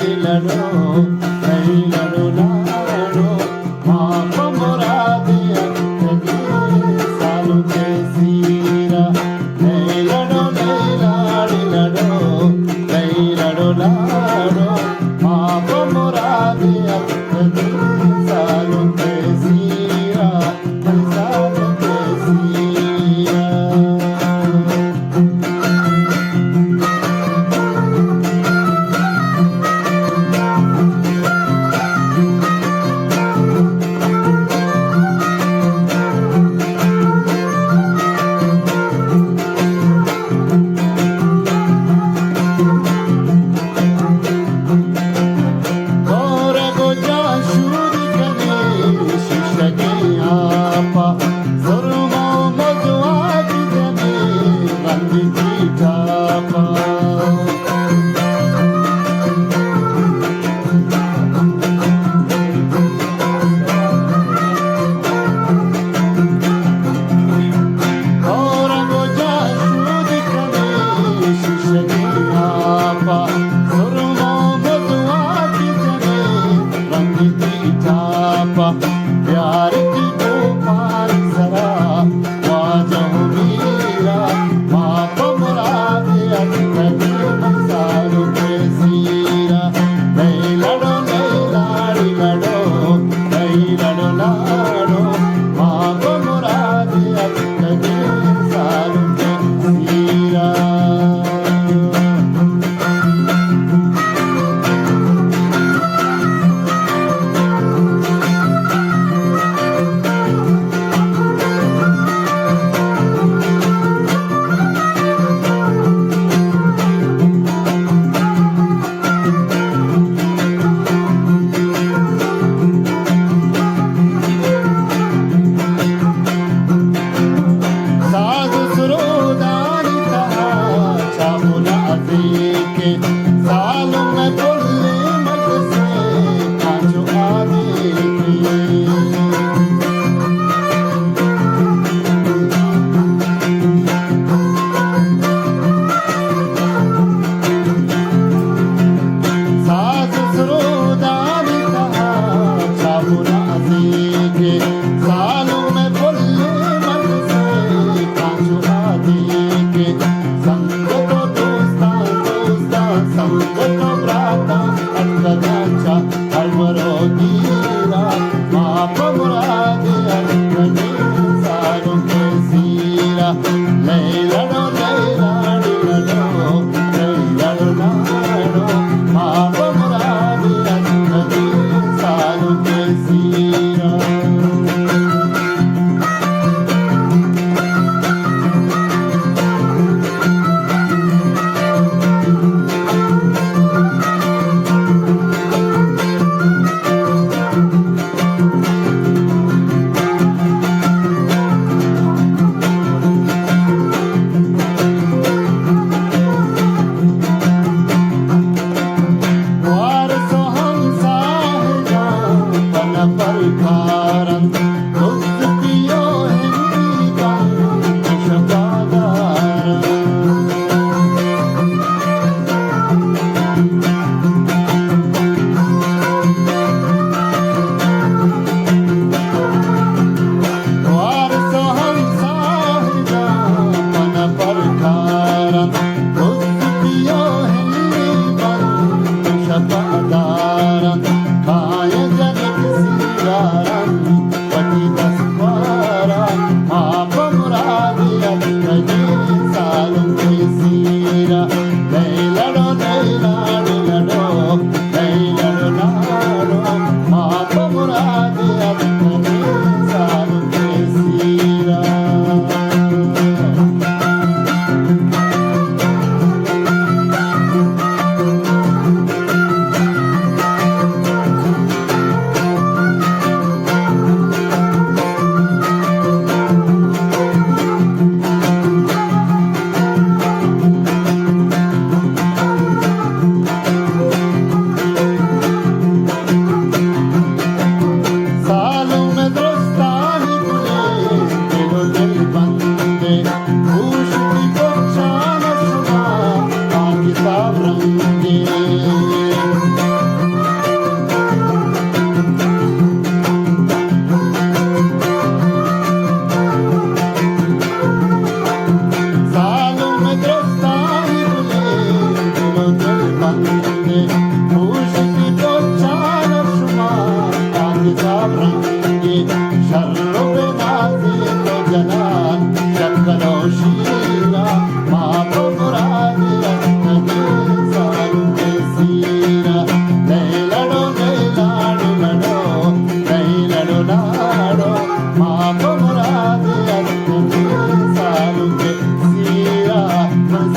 لڑو، اے لڑو لاڑو، ما پہ مراد اتکگیں سالونک ءِ سیرا۔ اے لڑو، اے لاڑی لڑو، اے لڑو لاڑو، ما پہ مراد اتکگیں سالونک ءِ سیرا۔ دورگ ءُ جاہ شود کنیں شیشگیں آپ ءَ، سرم ءُ مزواک جنیں رنگ ءِ ٹاپ ءَ۔ دورگ ءُ جاہ شود کنیں شیشگیں آپ ءَ، سرم ءُ مزواک جنیں رنگ ءِ ٹاپ ءَ۔ بیار تی کوپانی سرا واجہ ءُ میرا، ما پہ مراد اتکگیں سالونک ءِ سیرا۔ اے لڑو، اے لاڑی لڑو، اے لڑو لاڑو، ما پہ مراد اتکگیں سالونک ءِ سیرا۔ ساز ءُ سرودانی تہا چاپ ءُ نازیکیں، سالونک ءِ پلیں مجلسے کانچ ءُ آدیکیں۔ ساز ءُ سرودانی تہا چاپ ءُ نازیکیں، سالونک ءِ پلیں مجلسے کانچ ءُ آدیکیں۔ سنگت ءُ دوستاں، دوستاں، سنگت ءُ براتاں، اتکگاں چہ ہر ور ءُ گیرا، ما پہ مراد اتکگیں سالونک ءِ سیرا۔ لے لڑو، لے لاڑی لڑو، لے لڑو لاڑو، ما پہ مراد اتکگیں سالونک ءِ سیرا۔ وارث ءُ ہمساہگاں پہ نفر کارنت، دزکیو ہندیگاں چہ شپا دارنت۔ وارث ءُ ہمساہگاں پہ نفر کارنت، دزکیو ہندیگاں چہ شپا دارنت۔ کائیں جنک سیگارنت وتی دست وارا، ما پہ مراد اتکگیں سالونک ءِ سیرا۔ لے لڑو، لے لاڑی لڑو، لے لڑو لاڑو، ما پہ مراد اتکگیں سالونک ءِ سیرا۔ پوشتی تو چار شما، آفتاب رنگی، شر و بنازی تو جلال، شکل و شیرا، ما تو مرادی رستگی، سالو کے سیرا، لے لڑو، لے لاڑو لڑو، لے لڑو لاڑو، ما تو مرادی رستگی، سالو کے سیرا،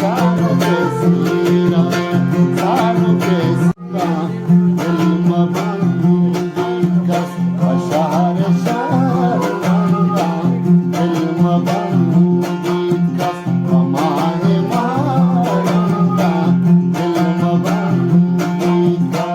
سالو کے سیرا، سالو کے سیرا۔ دل مبند کس پہ شہر شہر رنگا، دل مبند کس پہ ماہ ماہ رنگا، دل مبند کس۔